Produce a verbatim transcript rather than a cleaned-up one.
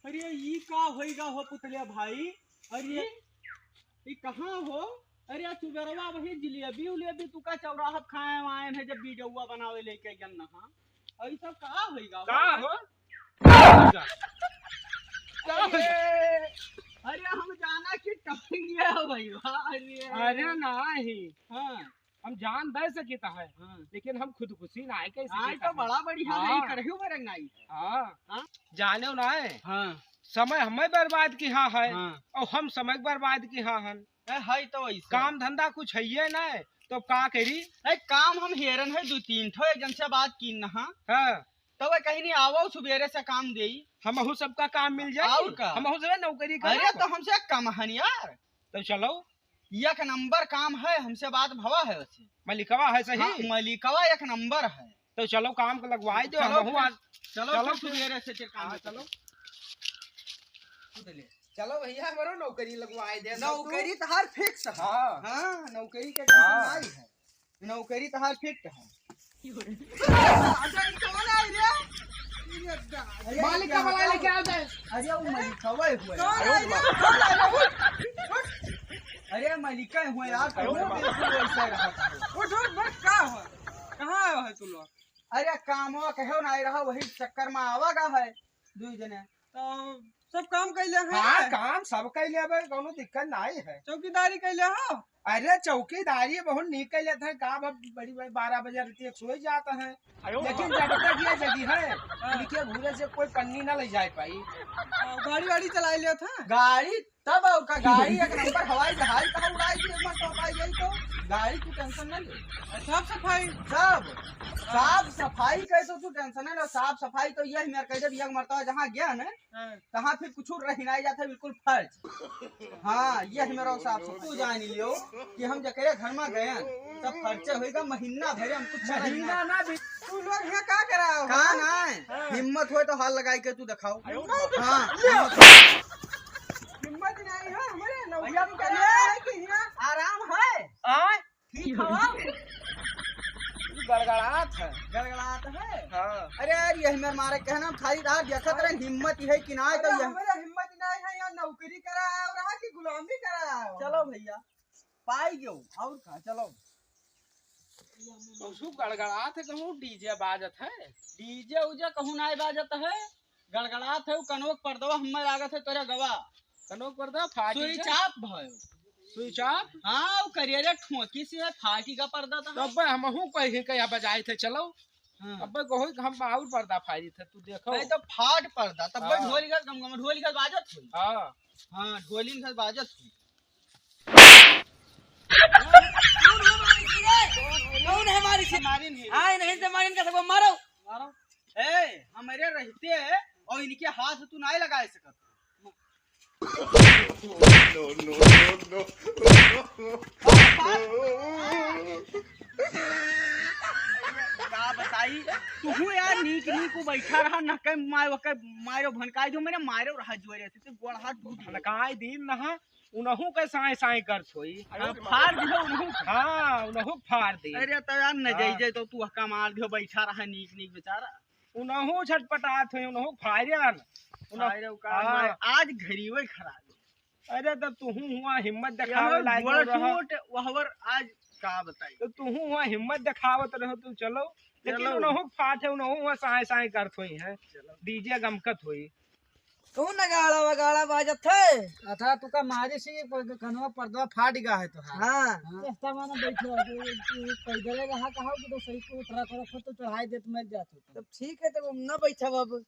अरे, ई का होइगा हो पुतलिया भाई? अरे, ई कहाँ हो? अरे, सुबेरवा वही जिलेबी उलेबी तुका चौराहा खाए आए हैं, जब बीजौआ बनावे लेके गन नहा। अरे, ई सब का होइगा हो? का हो? अरे, अरे, हम जाना कि टहल गया हो भाई, वाह, अरे। अरे, नाही। हाँ। हम जान दे सकित है, हाँ। लेकिन हम खुदकुशी नाहीं कइ सकित है। बड़ा बढ़िया है, हाँ। करहु में रंगाई है। हाँ। हाँ। जाने ना है। हाँ। समय हमें बर्बाद किहा है, हाँ। और हम समय के बर्बाद किहा हन। ए, है तो ऐसा। काम धंधा कुछ है ये ना, तो का करी? ए, काम हम हेरन है दो तीन ठो, एक जन से बात कीन नहा। हाँ। तो वह कहीं नहीं आवो, सुबेरे से काम देई। हमहू सबका काम मिल जाई। और का? हमहू सब नौकरी करे। अरे, तो हमसे कम हन यार। तो चलो। एक नंबर काम है, हमसे बात भवा है वैसे। मलिकवा है सही? हाँ, मलिकवा एक नंबर है। तो चलो काम को लगवाई दो, चलो हमहू फिर, आज। चलो चलो फिर फिर। सुबेरे से फिर काम हाँ, पे चलो। चलो भैया, हमरो नौकरी लगवाई दे, सब नौकरी तो। तहार fix है। हाँ। हाँ, नौकरी के हाँ। Tension नहीं है। नौकरी तहार fit है। अरे, मालिक का बुलाए लेके आओ जाए। अरे, वो मलिकवा हुआ है। कौन है रे? अरे, मलिका हुआ यार, तुम लोग बिल्कुल वैसा रहा था। उठ, उठ, बैठ, का हो? कहाँ आयो है तू लोग? अरे, कामवा कहो ना आए रहा, वही चक्कर में आवागा है, दुई जने। तो सब काम कैले हैं? हाँ, काम सब कैले हबे, कौनो दिक्कत नाई है। चौकीदारी कैले हो? अरे, चौकीदारी बहुत नीक कैले थे, का अब बड़ी, बड़ी बारह बजे रात के सोई जात है। आयो। लेकिन जब तक ये जगी है, हाँ। इनके घूरे से कोई पन्नी ना ले जाए पाई। हाँ, गाड़ी वाड़ी चलाए ले थे? गाड़ी तब और का, गाड़ी एक नंबर, हवाई जहाज का उड़ाई दी, एक बार तो पाई गई तो गाड़ी की tension ना ले। और साफ सफाई? सब। हाँ। साफ सफाई कैसे तू tension ना ले, साफ सफाई तो ये मेरे कह दे, एक मरतबा जहाँ गया ना, हाँ। तहाँ फिर कुछ रह नहीं जाता, बिल्कुल फर्ज। हाँ, ये मेरा साफ सफाई। तू जान लियो कि हम जकरे घर में गए, तब खर्चे होएगा महीना भरे, हम कुछ महीना ना भी। तू लोग यहाँ का करा हो? का ना है? हाँ। हिम्मत होए तो हाल लगाई के तू दिखाओ। हिम्मत? हाँ, हिम्मत। हिम्मत नहीं है हमारे, नौकरी भैया, करना है कि यहाँ आराम है? आय? ठीक है। तू गड़गड़ात है। गड़गड़ात है? हाँ। अरे यार, यही मेरे मारे कहना, हम खाली रहा, देखत रहे, हिम्मत ही है कि ना है, तो अरे यह हमारे हिम्मत नहीं है, यहाँ नौकरी करा और रहा कि गुलामी करा। चलो भैया, पाई गयो, और का, चलो। कहूँ गड़गड़ात है, कहूँ DJ बाजत है। DJ उजे कहूँ नाई बाजत है, गड़गड़ात है, उ कनोक पर्दवा हम्मे लागत है तोरे गवा। कनोक पर्दा फाटी switch off भयो। Switch off? हाँ, उ करियरे ठोकी से है, फाटी का पर्दा था। तब हमहू कहे के या बजाए थे, चलो। हाँ। अबे कहो कि हम और पर्दा फाड़ी थे, तू देखो। नहीं तो फाट पर्दा, तब हाँ। ढोली का गम गम, ढोली का बाजत हुई। हाँ। हाँ, ढोली का बाजत हुई। कौन है मारी सी रे? कौन है मारी सी? मारी नहीं। हाँ, नहीं तो मारी इनका सबको मारो। मारो। ए, हमारे रहते हैं और इनके हाथ तू नहीं लगा सकत। No, no, no, no। का बताई? तुहू यार नीक नीक को बैठा रहा, न कहीं माय वके मारो भनकाई दो, मैंने मारो रहा जोरे से, तो गोड़ हाथ टूट गया। भनकाई दिन नहा, उनहू के साए साए करत होई। हाँ, फाड़ दियो उनहू। हाँ, उनहू फाड़ दे। अरे तो यार न हाँ। जाई जाए तो तू हक्का मार दियो, बैठा रहा नीक नीक बेचारा। उनहू छटपटात होई, उनहू फायरे आन। उनहू फायरे का हाँ। आज घरी वही खराब है। अरे तब तुहू हुआ हिम्मत देखावे लायक गोड़ रहा। टूट वहवर आज का बताई। तो तुहू हुआ हिम्मत देखावत रहो, तू चलो। लेकिन चलो। उनहू फाट है, उनहू हुआ साए साए करत होई है। चलो। DJ गमकत होई। कौन नगाड़ा वगाड़ा बाजत है? अथा तुका मारी सी कनवा पर्दवा फाट गया है तो। हाँ। हाँ। रास्ता में ना बैठो, तू पैदल रहा कहो कि तो सही को उतरा करो, खुद तो चढ़ाई देत मर जात हो। तब ठीक है, तब हम ना बैठब अब।